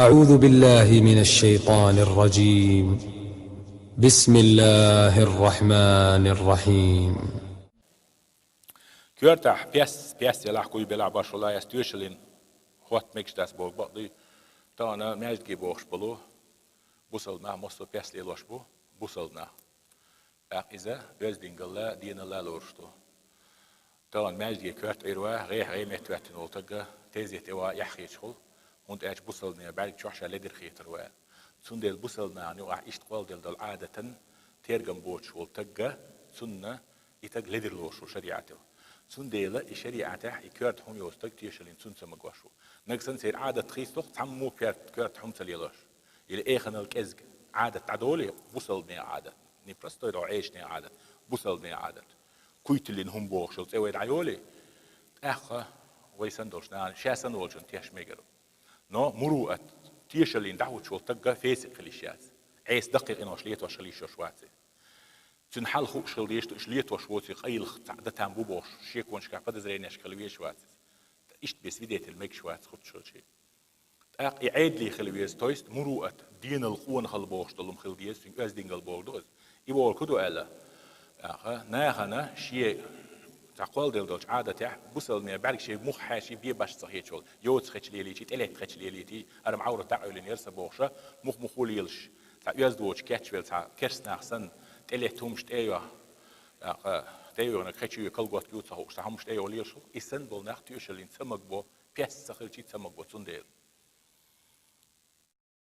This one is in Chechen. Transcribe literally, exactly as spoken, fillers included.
أعوذ بالله من الشيطان الرجيم. بسم الله الرحمن الرحيم. Коьртахь пес, пес елахь, куй белахь башхалла, яс тоьшаллин хӀотта мегаш дац боху бакъ дуй. Тахана маьждиге бохуш болу бусалба нах массо а пес лелош бу, бусалба нах. ТӀаккха иза оьздангалла, деналла лоруш ду. Тахана маьждиге коьрта Ӏийр ван, гӀехь гӀе метта хӀоьттина волу тагга тезет тӀе ван эхь хеташ хуьлу, хӀунда аьлча бусалбане бӀаьрг чохь ша ледара хетар ван. Цундела бусалба нахана юкъахь иштта кхолладелла долу Ӏадатан тергам боцуш волу тагга, цунна и таг ледара лоруш ву шариӀатал. Цундела и шариӀатехь и коьрта хӀума йоцу таг тоьшаллин цунна ца магош ву. Нагахь санна церан Ӏадат хийцалуш, цхьаммо а коьрта, коьрта хӀума ца лелош. Или эханал кӀезга Ӏадат дӀадолий, бусалбане Ӏадат. Не простой догӀу Ӏешане Ӏадат, бусалбане Ӏадат. Куйталлин хӀума бохуш йолу цӀе вай дӀайолий, тӀаккха вай санна долуш нахана, ша санна волчун теш мегар ву. Но муруат, тоьшаллин дӀахӀуттуш волу тагга фесикъ хила йиш яц. Ӏеса даккхий къинош летош хила йиш йолуш вац иза. Цуьнан хьал хууш хила дезаш ду, уьш летош воций къайлаха цхьаъ датам бу бохуш, шеконашкахь подозренешка хила везаш вац иза. Иштта бен свидетель мегаш вац хӀуттуш хилчий. ТӀаккха и Ӏедале хила веза, то есть муруат, денал къонахалла бохуш долу хӀума хила деза, цуьнга оьздангалла бохург ду иза. И бохург хӀун ду аьлла? ТӀаккха нахана шен цхьа кхолладелла долчу Ӏадатехь бусалбане бӀаьрг шен муха хьаьший бен башха ца хеташ волу, йоцу хеча лелийчий, тӀелетта хеча лелийтий, хӀара Ӏаврат дӀа а Ӏуьллина яра сан бохуша, муха-муха лелаш, цхьа оьзда воцуш кечвелла цхьа керстанах санна, тӀелетта хӀумаш тӀе а йо, тӀаккха тӀе а йогӀнарг хечий, колготки ю ца хууш, цхьа хӀумаш тӀе а йо лелаш хилла, и санна болу нах тоьшаллин ца магабо, пес ца хилчий ца магабо цундела.